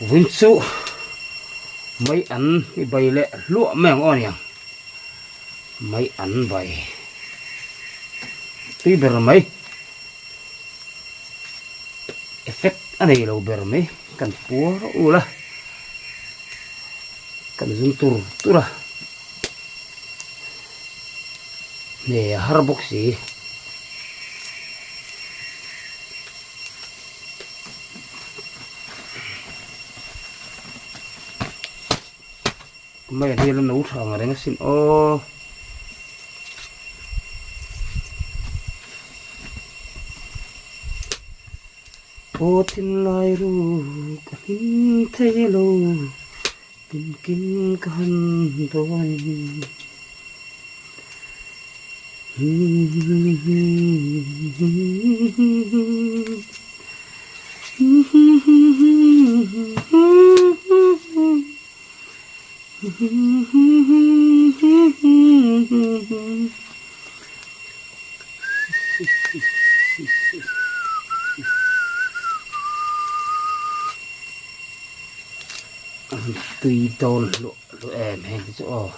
Vun chu mai an i bai leh hluah mai ang aw niang mai an bai tui ber mai effect a nei lo ber mai kan puar ul a kan zum tur tur a hne a har bawk si. Mai an hi la no tha ang reng asin aw. Aw thinlai ru ka hlim thei lo tinkim ka han dawn. Tui dawn hluah hluah em heng te chu aw.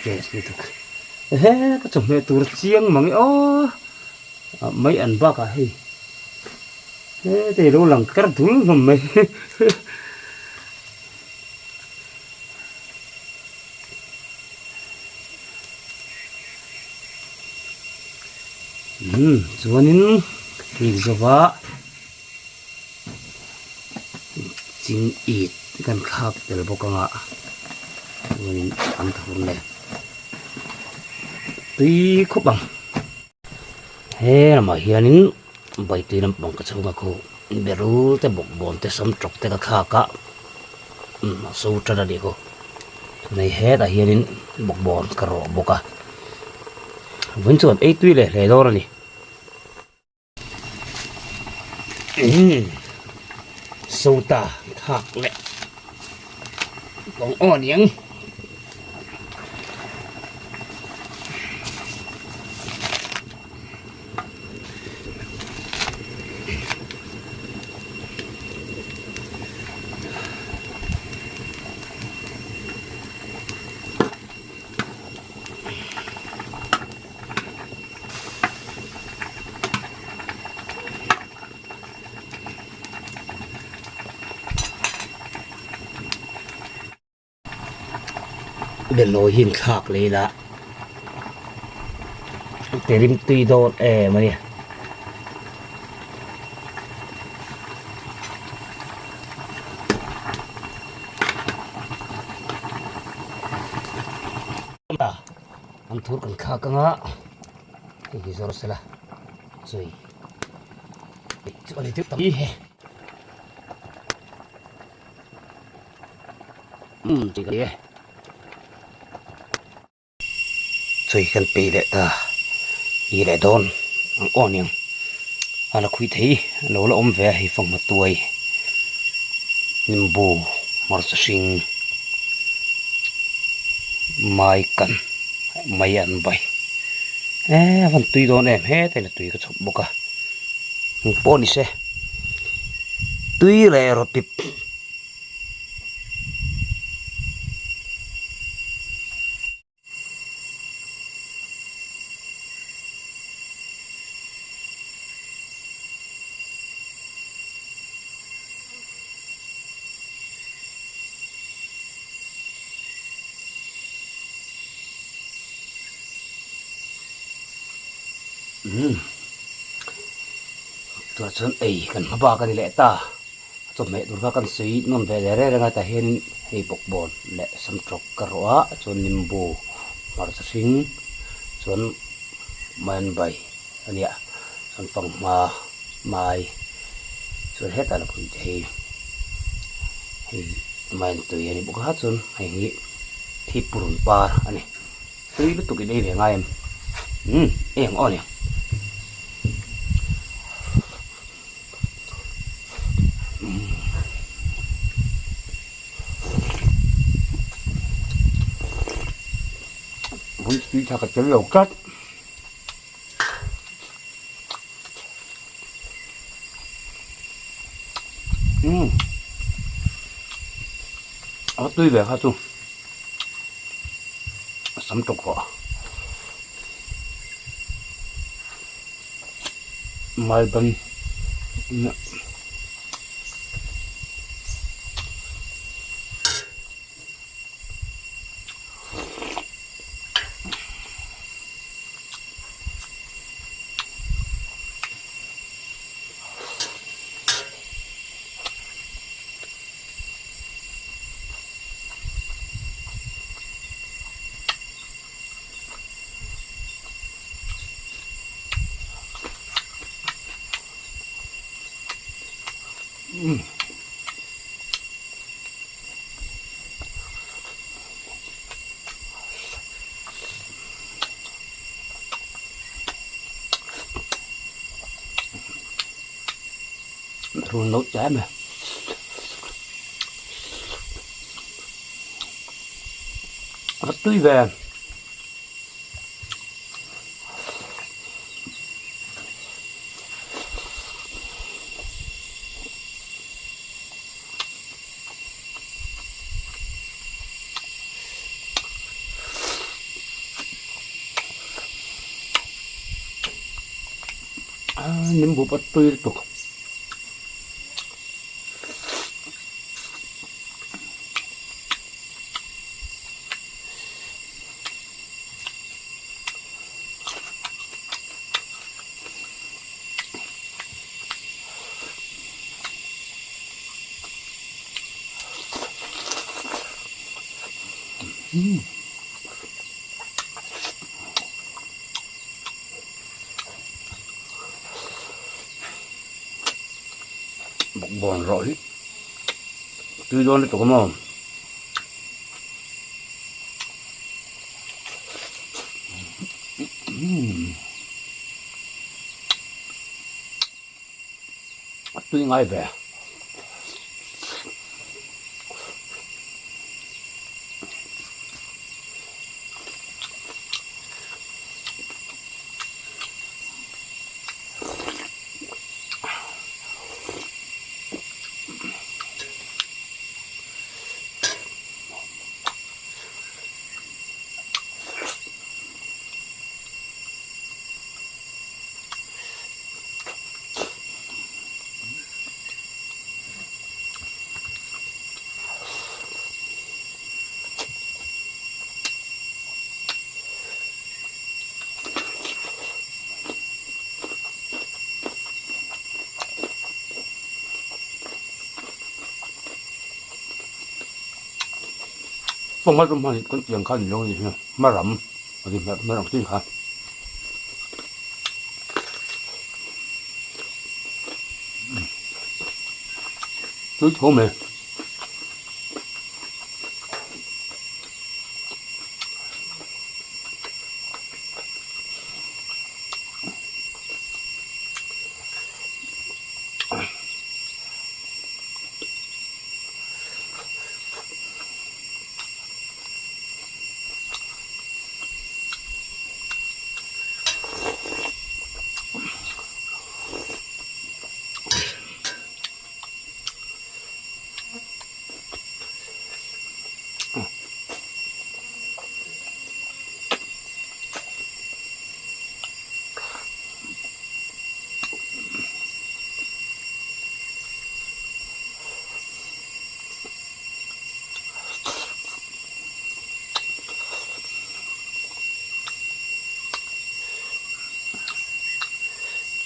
Fresh lutuk ehe ka chawhmeh tur chiang mang e aw mai an bakah hei hete lo lang kar dul hlawm mai umm chuanin hei zova. Ching it kan thlak tel bawk anga chuanin an thur nen tui khawp ang. He lamah hianin baitui lampang ka chhunga khu berul te bawkbawn te sam tawk te ka thlak a umm a so tan a nih khu tunah hetah hianin bawkbawn ka rawh bawk a vawiin chuan ei tui leh hle dawn a ni. Sota thak leh kawng aw aniang. Belawi hi inthlak leh ila ti rim tui dawn em a ni. An thur kan thlak anga hei hi zawr sela chui chu a ni deuh tam he umm tih ka ni e chui kan peih leh ta i leh dawn ang aw aniang a la khui thei a lo la awm ve a hei fanghma tuai nimbu hmarcha hring. Mai kan mai an bai eee a van tui dawn em heta in a tui ka chhawp bawk a engpawh ni se tui leh rawh pip. Umm tunah chuan ei kan hma bak a ni leh ta chawhmeh tur kha kan sawi nawm ve leh reng reng a tah hianin hei bawkbawn leh samtawk ka rawh a chuan nimbu hmarcha hring chuan maian bai a nia chuan fanghma mai chuan hetah la pui te hi hei maian tui a ni bawk a chuan hei hi thi purun par a ni tui lutuk in ei ve ngai em umm ei ang aw a ni. Vun tui tha ka tel lo tlat. A va tui ve kha chu sam tawk rawh maiban Run lo che em a tui ve. Nimbu pawh tui lutuk. Bawkbawn rawh hi tui dawn lutuk a maw. A tui ngai ve. Pawng a tum hman kan tiang kha ni lo ni hi hmaram a ni hmel ang chi kha. Tui tho mai.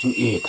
Ching it.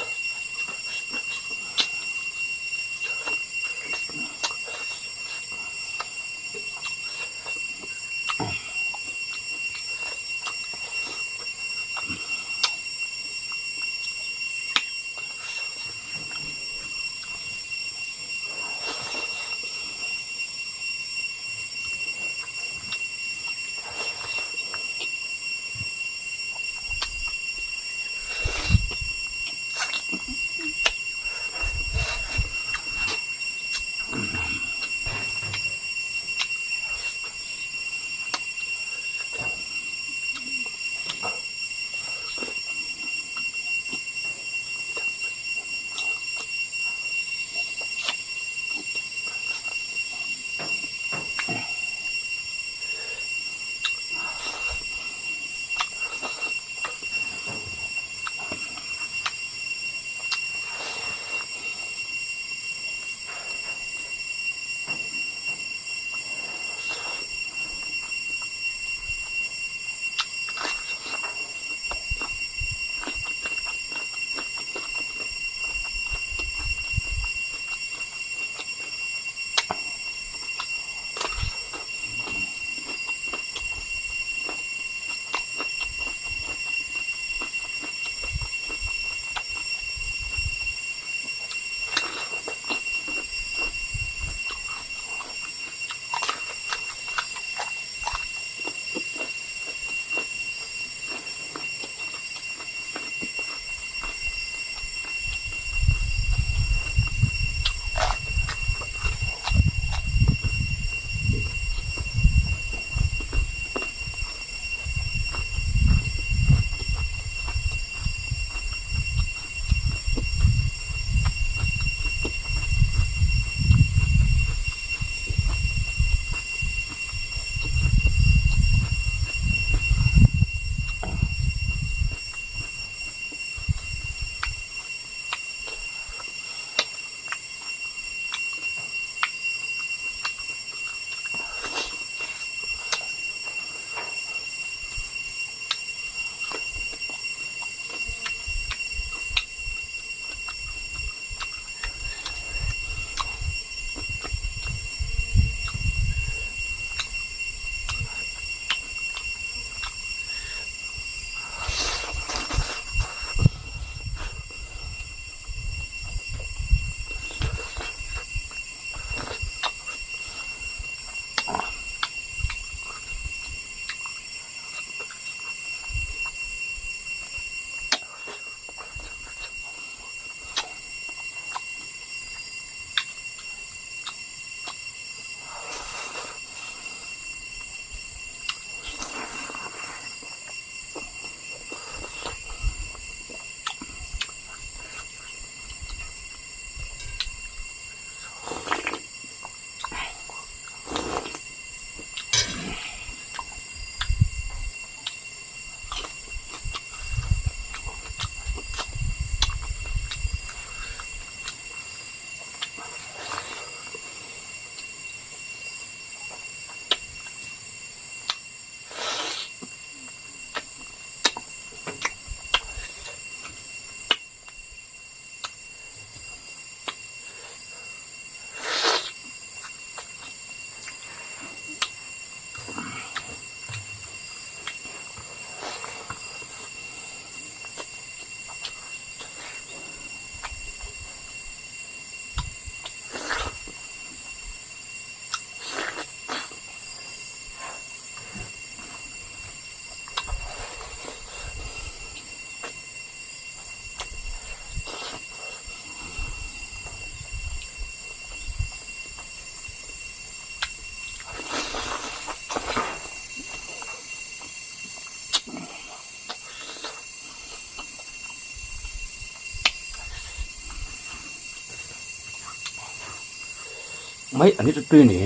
mai a ni chu tui ni.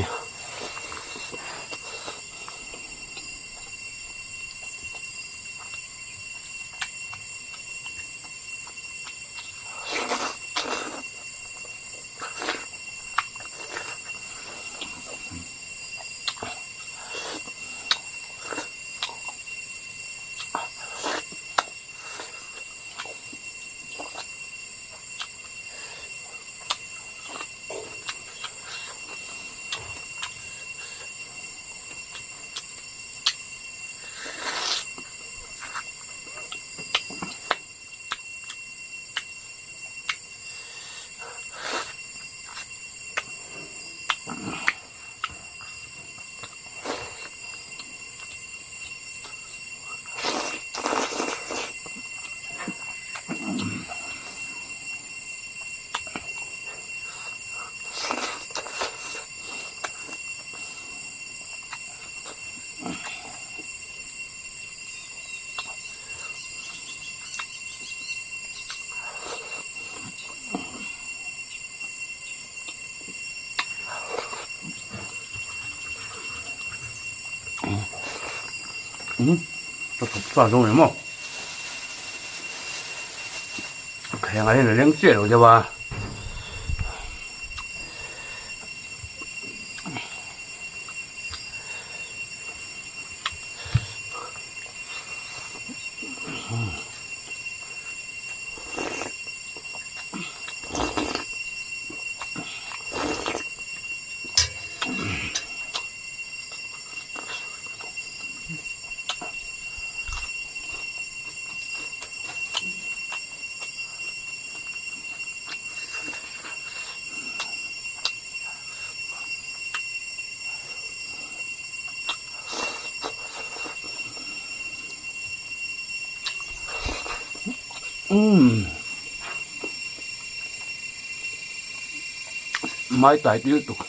Ka thawk sa zawng emaw kheng ah hian a leng chiah lo deuh a. Umm mai tai tui lutuk.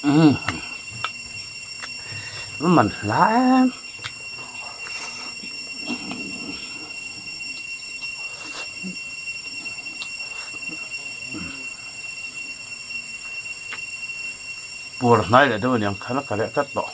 Umm man hla em. Pur hnai leh deuh aniang khan a ka leh tlat tawh.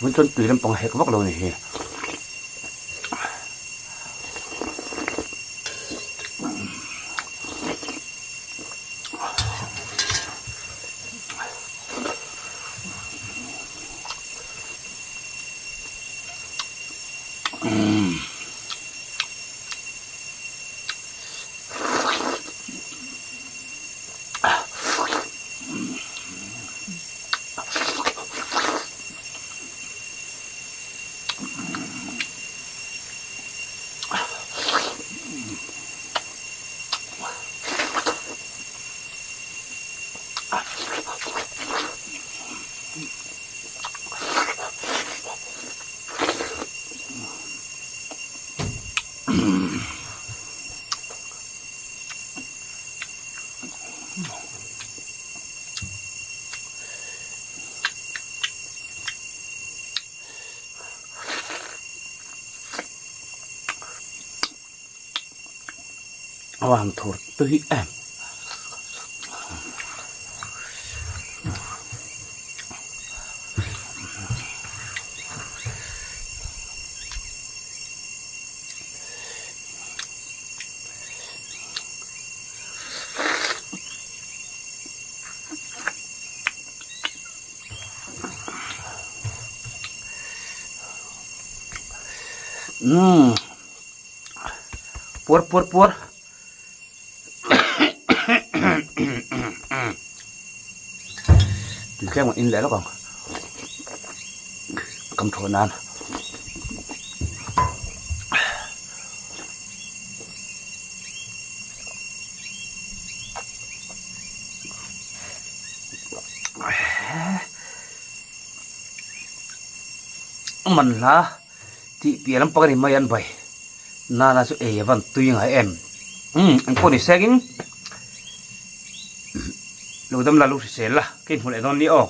Vun chuan tui lampang a hek vak lo a ni hi. A han thur tui em. Umm puar puar puar tui tlem in leh lawk ang kam thawh nan. Man hla tih piah lampang a ni mai an bai nana chu ei avan tui ngai em umm engpawh ni sengin lo dam la lo hrisel la ka inhmu leh dawn ni aw.